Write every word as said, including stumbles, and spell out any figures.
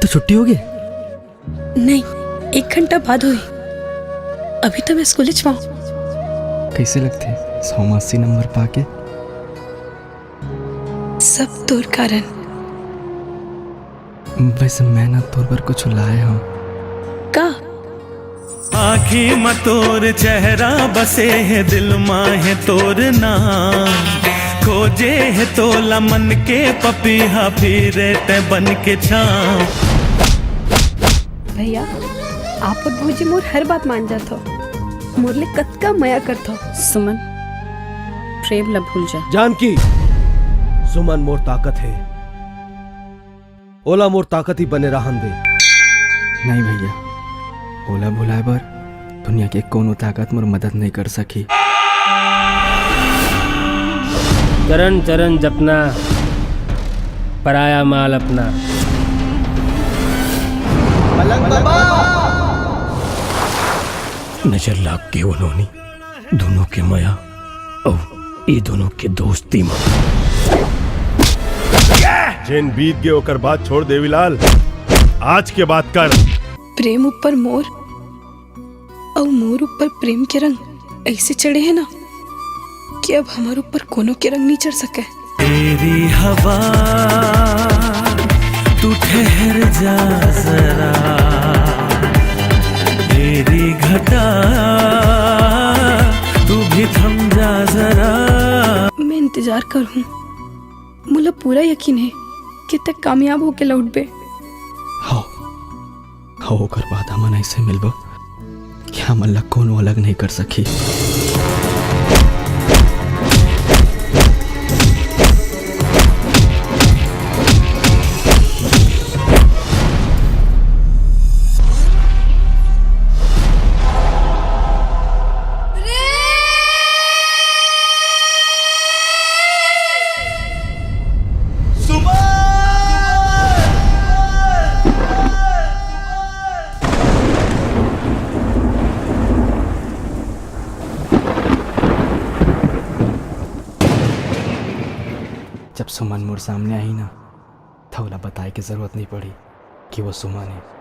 छुट्टी होगे? नहीं, एक घंटा बाद होही। अभी तो मैं स्कूल च हंव। कइसे लगथे सौ में अस्सी नंबर पाके? सब तोर कारण। वइसे मैं ना तोर बर कुछ लाए हंव। का? आँखी म तोर चेहरा बसे हे, दिल म हे तोर नाम। खोजे हे तोला मन के पपीहा, फिरे तैं बन के छाँव। भैया, आप अउ भौजी मोर हर बात मान जाथव, मोर ले कतका मया करथव। सुमन, प्रेम ला भूल जा। जानकी, सुमन मोर ताकत हे। ओला मोर ताकत ही बने रहन दे। नहीं भैया, ओला भुलाए बर दुनिया के कोनो ताकत मोर मदद नहीं कर सकी। चरण चरण जपना, पराया माल अपना। नजर लाग गे ओ नोनी, दूनों के मया अउ ए दूनों के दोस्ती म। जेन बीत गे ओकर बात छोड़ देवीलाल, आज के बात कर। प्रेम ऊपर मोर अउ मोर ऊपर प्रेम के रंग अइसे चढ़े हे ना कि अब हमर ऊपर कोनो के रंग नइ चढ़ सकय। तेरी हवा, तू ठहर जा जरा, तेरी घटा, तू भी थम जा जरा। मैं इंतजार करहूँ, मोला पूरा यकीन हे कि तैं कामयाब होके लौटबे। हव, हव, ओकर बाद हमन अइसे मिलबो कि हमन ला कोनो अलग नहीं कर सकी। जब सुमन मोर सामने आही ना, त ओला बताए के जरूरत नहीं पड़ी कि वो सुमन हे।